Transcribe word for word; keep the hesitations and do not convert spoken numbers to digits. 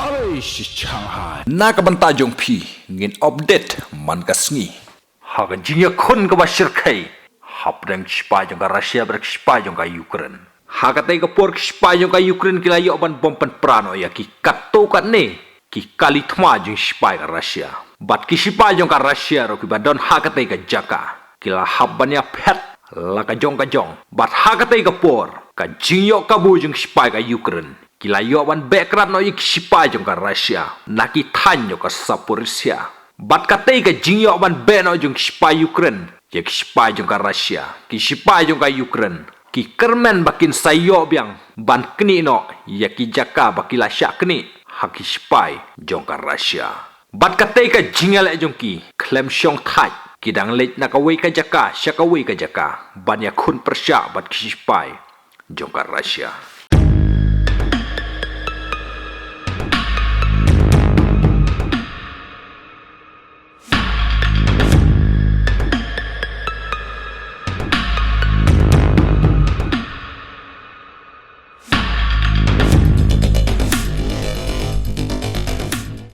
Oi, shi Shanghai. Na ka bynta jong phi, ngin update man ka sngi. Ha ka jingïakhun kaba shyrkhei hapdeng ki shipai jong ka Russia bad ki shipai jong ka Ukraine. Ha katei ka por ki shipai jong ka Ukraine ki la ïoh ban bom pynpra noh ïa ki katto katne ki kali thma jong ki shipai ka Russia. Bad ki shipai jong ka Russia ruh kiba don ha katei ka jaka ki la hap ban ïaphet la ka jong ka jong. Bad ha katei ka por ka jingïoh kabu jong ki shipai ka Ukraine ki la ïoh ban beh krad noh ïa ki shipai jong ka Russia na ki thaiñ jong ka Zaporizhia. Bad katei ka jingïoh ban beh noh jong ki shipai Ukraine ïa ki shipai jong ka Russia, ki shipai jong ka Ukraine ki kyrmen ba kin sa ïoh biang ban knieh noh ïa ki jaka ba ki la shah knieh ha ki shipai jong ka Russia. Bad katei ka jingïaleh jong ki khlem shong thait, ki dang leit na kawei ka jaka sha kawei ka jaka ban ïakhun pyrshah bad ki shipai jong ka Russia.